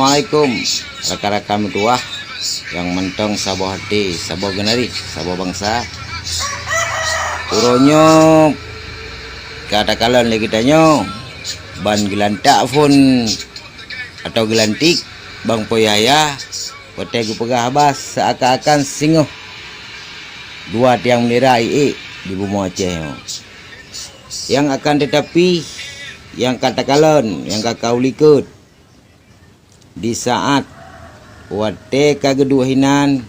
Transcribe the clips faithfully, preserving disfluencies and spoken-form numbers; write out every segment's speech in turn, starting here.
Assalamualaikum, rakan-rakan meutuwah nyang mantong saboh até, saboh generasi, saboh bansa. Uroe nyoe ka takalon lé geutanyoe ban geulantak phon atau geulantik Bang Po Yahya watée geupeugah haba seuakan-akan singoh dua tiang bendera iék di bumoe Aceh nyoe. Nyang akan teutapi, nyang ka takalon, nyang ka kalikot, di saát watée ka geuduek hinan,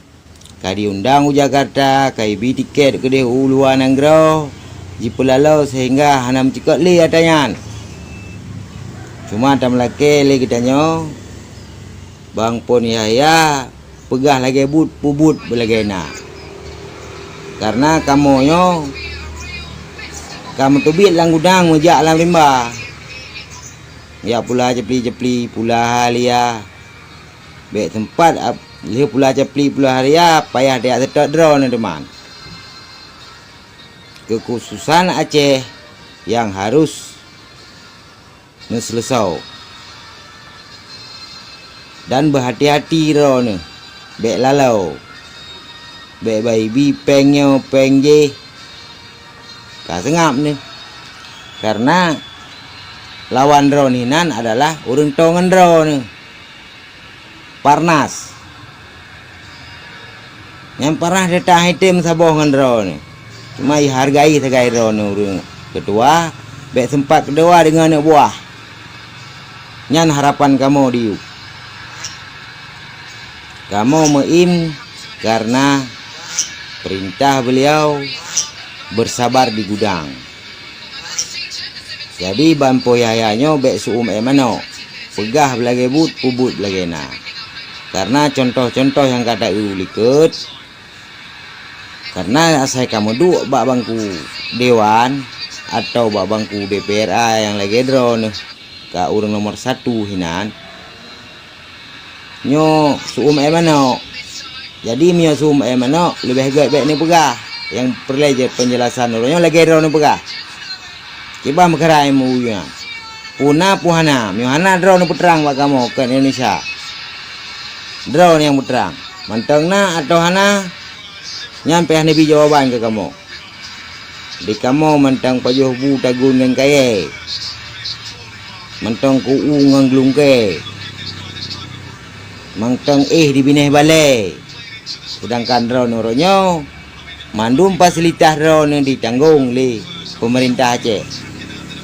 ka jiundang u Jakarta, ka jibi tiket keudeh u luwa nanggroe, jipeulaloe seuhingga hana meucukot lé atra nyan. Cuma tameulakée lé geutanyoe, Bang Po Yahya peugah lagée buet, peubuet beulagée na. Kareuna kamoe nyoe ka meuteubiet lam gudang meujak lam rimba. Jak pula ceupli-ceupli, pula halia. Bék teumpat ap-, lheueh pula ceupli, pula halia, payah tajak seutôt droeneuh teuma. Keukhususan Aceh nyang harôh neuseuleusoe. Dan beuhati-hati droeneuh, bék laloe, bék bayeue péng nyoe péng jéh, ka seungab neuh. Kareuna lawan droeneuh nan adalah ureuëng toe ngon droeneuh, Parnas. Nyang parah teuta item saboh ngon droeneuh. Cuma ihargai sagai droeneuh ureuëng keutua, bék seumpat keudoa deungon aneuk buah. Nyan harapan kamoe diyueb. Kamoe meuim kareuna peurintah beuliau beusabar di gudang. Jadi Bang Po Yahya nyoe bék seu-uem ék manok, peugah beulagée buet, peubuet beulagée na. Kareuna cuntoh-cuntoh nyang ka taeu likot, kareuna asai ka meuduek bak bangku dewan atawa bak bangku D P R A nyang lagée droeneuh ka ureuëng nomor satu hinan, nyoe seu-uem ék manok. Jadi meunyoe seu-uem ék manok, leubeh gét bék neupeugah. Nyang peureulée jeuet peunjelasan uroe nyoe lagée droeneuh peugah. Kiban meukara M O U nyan. Peue na peue hana, meunyoe hana droeneuh peutrang bak kamoe keu Indonesia. Droeneuh nyang peutrang. Mantong na atawa hana, nyan payah neubi jawaban keu kamoe. Di kamoe mantong pajoh bu tagun ngon kayée, mantong keu-u ngon geulungkée, mantong éh dibinéh balée. Seudangkan droeneuh uroe nyoe, mandum fasilitas droeneuh jitanggong lé peumeurintah Aceh.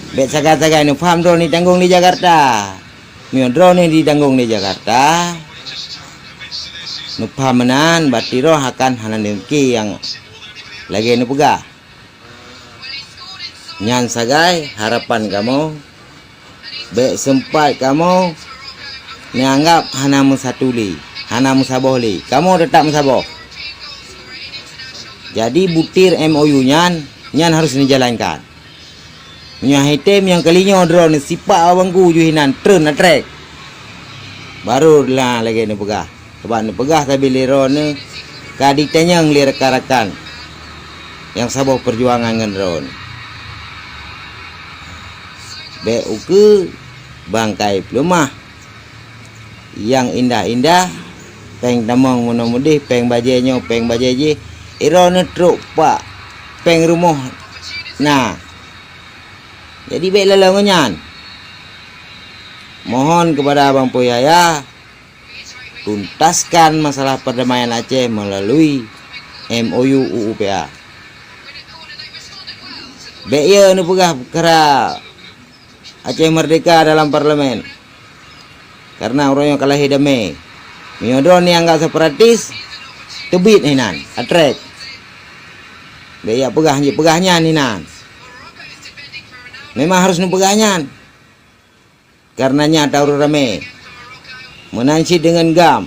Bék sagai-sagai neupaham droeneuh jitanggong lé Jakarta. Meunyoe droeneuh jitanggong lé Jakarta, neupaham meunan, berarti droe akan hana neumeuké nyang lagée neupeugah. Nyan sagai harapan kamoe, bék seumpat kamoe neuanggab hana meusatu lé, hana meusaboh lé. Kamoe teutap meusaboh. Jadi butir M O U nyan, nyan harôh neujalankan. Meunyoe hana item nyang keulinyoe droeneuh sipak bak bangku jih inan treun atrek, barô lah lagée neupeugah. Sabab neupeugah sabe lé droeneuh ka jitanyong lé rakan-rakan nyang saboh peujuangan ngon droeneuh. Bék ukeue bangkai peuleumah nyang indah-indah, péng tamong meunoe meudeh, péng bajée nyoe, péng bajée jih, droeneuh trok bak péng rumoh na. Jadi bék laloe ngon nyan. Mohon keupada Bang Po Yahya, tuntaskan masalah perdamaian Aceh melalui M O U U U P A. Bék yo neupeugah peukara Aceh Merdeka dalam parlemen. Karena uroe nyoe ka lahé damé. Meunyoe droeneuh anggab separatis, teubiet inan, atrek. Bék jak peugah, jak peugah nyan inan. Memang harôh neupeugah nyan. Karena nyan ata ureuëng ramé. Meunan cit deungon GAM.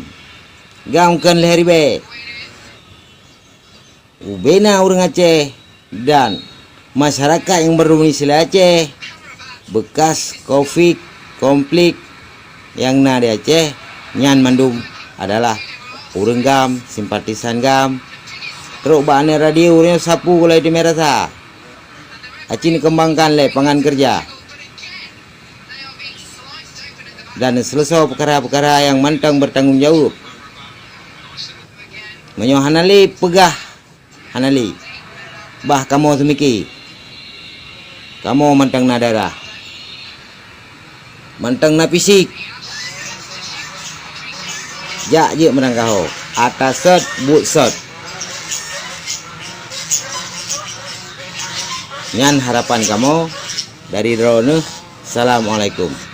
GAM kon lhée ribée. Ubena ureuëng Aceh dan masyarakat nyang berdomisili Aceh, bekas konflik, konflik nyang na di Aceh, nyan mandum adalah ureuëng GAM, simpatisan GAM. Trok bak aneuk radio ureuëng sapu gulai teumé rasa. Aci neukeumbangkan lé pangan keureuja. dan seuleusoe peukara-peukara nyang mantong bertanggung jaweueb. Meunyoe hana lé peugah, hana lé, bah kamoe seumike, kamoe mantong na darah, mantong na fisik. Jak jeuet meurangkaho, ata sot buet sot. Nyan harapan kamoe dari droeneuh. Assalamualaikum.